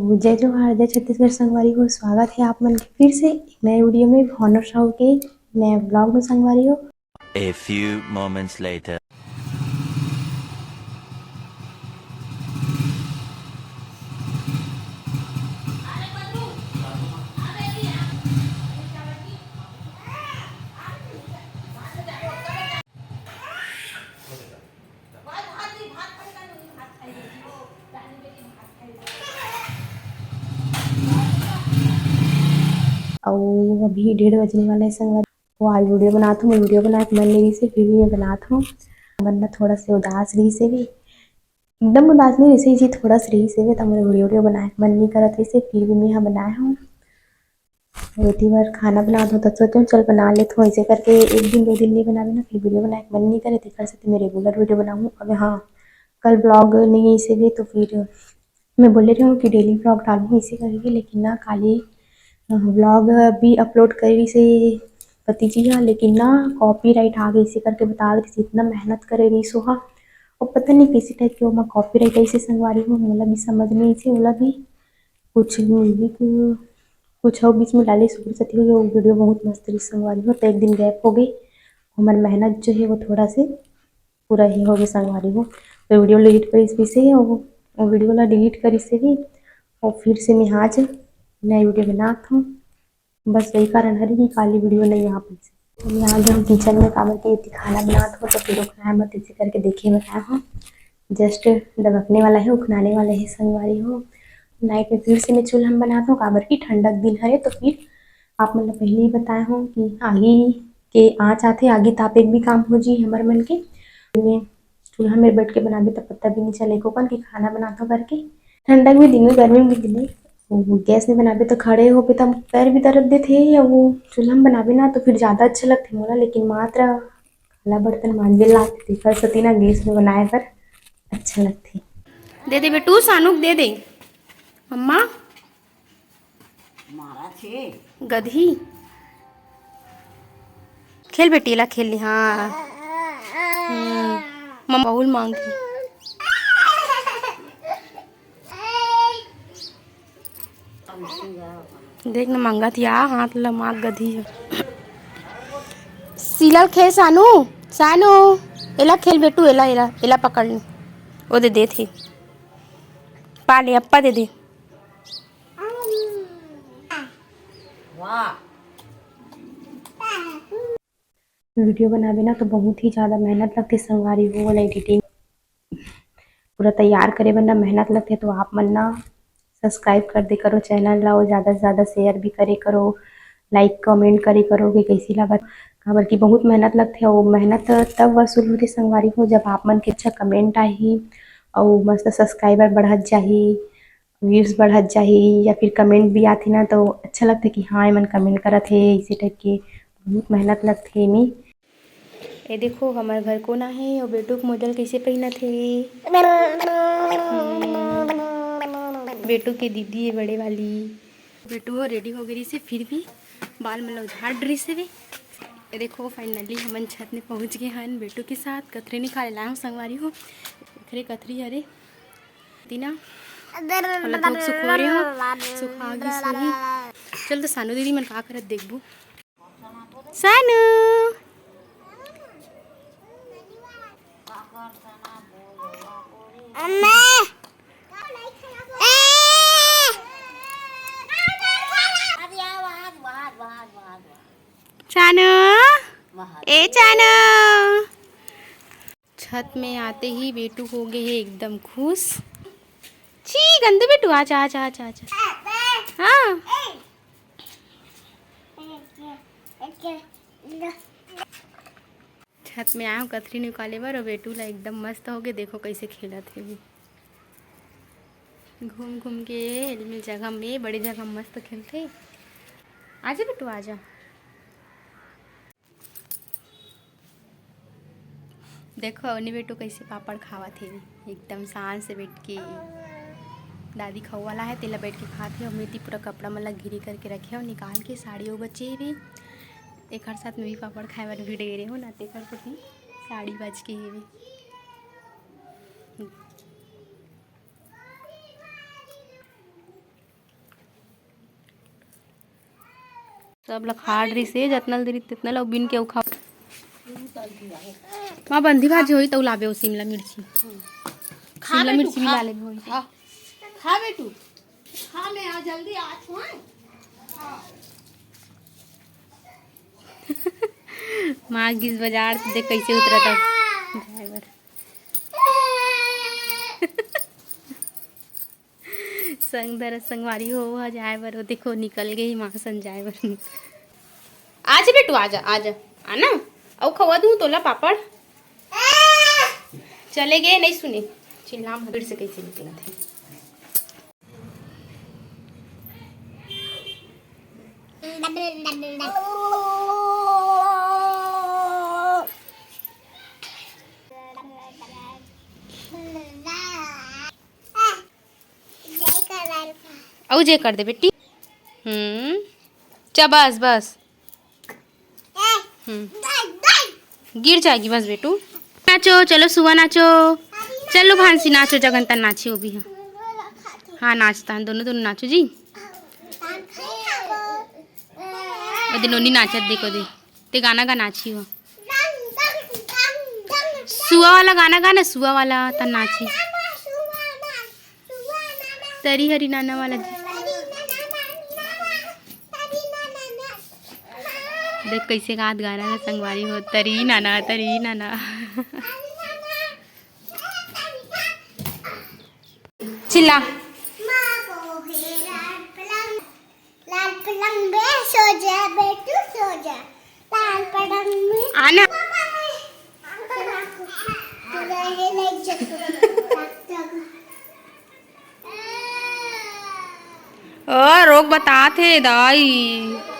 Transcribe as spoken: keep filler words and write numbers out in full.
जय जोहार, जय छत्तीसगढ़ संगवारी हो। स्वागत है आप मन के फिर से एक नए वीडियो में, भावना साहू के नए ब्लॉग में संगवारी हो। A few moments later. अउ अभी डेढ़ बजने वाला है संगवारी। वो आज वीडियो बनात हूँ, मैं वीडियो बनाए के मन नहीं से, फिर भी मैं बनात हूँ। मन में थोड़ा से उदास रही से भी, एकदम उदास नहीं रही से जी, थोड़ा से रही से भी, तो मेरे वीडियो वीडियो बनाए के मन नहीं करत रही से, फिर भी मैं यहाँ बनाए हूँ। एती बर खाना बनात हूँ, तो सोचें चल बना लेत हूँ। ऐसे करके एक दिन दो दिन नहीं बनावे ना, फिर वीडियो बनाए के मन नहीं करे, तेकर से मैं रेगुलर वीडियो बनाऊँ। अब हाँ, कल ब्लॉग नहीं है, इसे भी तो फिर मैं बोले रही हूँ कि डेली ब्लॉग डालूँ इसे करके, लेकिन ना काली ब्लॉग भी अपलोड करी से पति जी हा, लेकिन ना कॉपीराइट आ गई इसे करके बता रही थी। इतना मेहनत करे रही सो हा, और पता नहीं किसी टाइप के ओमा कॉपीराइट ऐसे संगवारी हो, मोला भी समझ नहीं से, ओला भी कुछ म्यूजिक कुछ और बीच में डाले सुपर सती हो, वो वीडियो बहुत मस्त रही संगवारी हो। तो एक दिन गैप हो गई, हमारी मेहनत जो है वो थोड़ा से पूरा ही हो गई संगवारी हो। तो वीडियो डिलीट करी इस से, वो, वो वीडियो ला डिलीट करी से भी, और फिर से मैं आज नया वीडियो बनात हूँ। बस वही कारण हरे कि काली वीडियो नहीं आ पाई से। तो मैं आ गई हूँ किचन में, काबर के एती खाना बनात हो, तो फिर उखनाए मत इसे करके देखे बताए हो। जस्ट दबकने वाला है, उखनाने वाला है संगवारी हो। नाइट में फिर से मैं चूल्हा में बनात हूँ, काबर की ठंडक दिन हरे, तो फिर आप मन ला पहले ही बताए हो कि आगी के आँच आथे, आगी तापे के भी काम हो जी हमर मन के। मैं चूल्हा में बैठ के बनाबे, तब पता भी नहीं चले कोकन के खाना बनात हो करके। ठंडक भी दिन में, गर्मी भी दिन में, वो गैस में बनाबे तो खड़े होबे तब पैर भी दर्द देथे, या वो चूल्हा में बनाबे ना तो फिर ज़्यादा अच्छा लगथे मोला। लेकिन मात्र काला बर्तन मांजे ला आथे, तेकर सेती ना गैस में बनाए बर अच्छा लगथे। दे दे बेटू, सानुक दे दे। मम्मा मारा छे। गधी। खेल बेटी, ला खेल ली, हाँ। हम्म, मम्मा बाउल मांग रही। देख न, मांगत या हाथ ला मांग गधी। सीलल खेल सानू, सानू, एला खेल बेटू, एला, एला, एला पकड़ ले। ओ दे, दे थे। पा ले, अप्पा दे दे। वाह। वीडियो बनाबे ना तो बहुत ही ज़्यादा मेहनत लगथे संगवारी हो, वाला एडिटिंग पूरा तैयार करे बर ना मेहनत लगथे। तो आप मन ना सब्सक्राइब कर दे करो चैनल ला, और ज़्यादा से ज़्यादा शेयर भी करे करो, लाइक कमेंट करे करो कि कैसी लागत, काबर कि बहुत मेहनत लगथे। और मेहनत तब वसूल होथे संगवारी हो, जब आप मन के अच्छा कमेंट आही और मस्त सब्सक्राइबर बढ़त जाही, व्यूज बढ़त जाही, या फिर कमेंट भी आथे ना, तो अच्छा लगथे कि हाँ, एमन कमेंट करत हे, इसी टाइप के बहुत मेहनत लगथे एमे। ए देखो, हमर घर कोन आहे, अउ बेटू के मोजा ल कइसे पहिनत हे। हम्म, बेटू के दीदी ए बड़े वाली। बेटू हो रेडी हो गे रिहिस हे, फिर भी बाल मन ल झाड़ रिहिस हे। ए देखो, finally हमन छत में पहुंच गे हन बेटू के साथ। कथरी निकाले लाए हो संगवारी हो, एकरे कथरी हरे। तीना, ओला धोक सुखो रे हो, सुखा गिस होही। चल तो सानू दीदी मन का करत देखबो। सानू। अम्मा। ए। सानू। ए सानू। छत में आते ही बेटू हो गए हे एकदम खुश। छी, गंदू बेटू, आजा, आजा, आजा, आजा। हाँ। छत में आए हो कथरी निकाले बर, अउ बेटू ला एकदम मस्त हो गए। देखो कैसे खेलत हे भी। घूम घूम के एलमिल जगह में, बड़े जगह में मस्त खेलथे। आजा बेटू, आजा। देखो, अवनी बेटू कैसे पापड़ खावत हे, एकदम शान से बैठ के। दादी खऊ वाला है, तेला बैठ के खात हे। अउ मैं एती पूरा कपड़ा मन ला गिरी करके रखे हव, निकाल के। साड़ी अउ बचे हे भी, एकर साथ मैं भी पापड़ खाए बर भिड़ गे रहे हो ना, तेकर सेती साड़ी बच के हे भी। सब ला खाड़ रहिस हे, जतना ल दे रहिस तेतना ल बिन के अउ खा। माँ, बंदी भाजी होही तउ लाबे ओ शिमला मिर्ची। खा शिमला बेटू, मिर्ची भी खा। ला लेबे होही। खा। खा बेटू। खा, मैं आ, जल्दी आ छुआ। माँ गिस बाजार त देख कइसे उतरत हे। ड्राइवर। संग धरत संगवारी हो, ओहा जाए बर, ओ देखो निकल गे ही माँ सन जाए बर। आजा बेटू, आजा, आजा, आना। अउ खवा दूँ तोला पापड़। चले गे, नहीं सुने। चिल्ला म फिर से कइसे निकलत हे। अउ जय कर दे बेटी। हम्म। चा बस, बस। हम्म। गिर जाएगी बस बेटू। नाचो, चलो सुआ नाचो। चलो भांसी नाचो, जगन तन नाची वो भी है। हाँ, नाचता है, दोनों, दोनों नाचो जी। ओ दे नोनी नाचत देखो दे। ते गाना गा नाची हो। सुआ वाला गाना गा ना, सुआ वाला त नाची। तरी हरी नाना वाला जी। देख कइसे गात गाना ला संगवारी हो, तरी नाना, तरी नाना। चिल्ला। लाल पलंग में सो जा बेटू, सो जा। लाल पलंग में आना। ओ, रोक बतात हे दाई।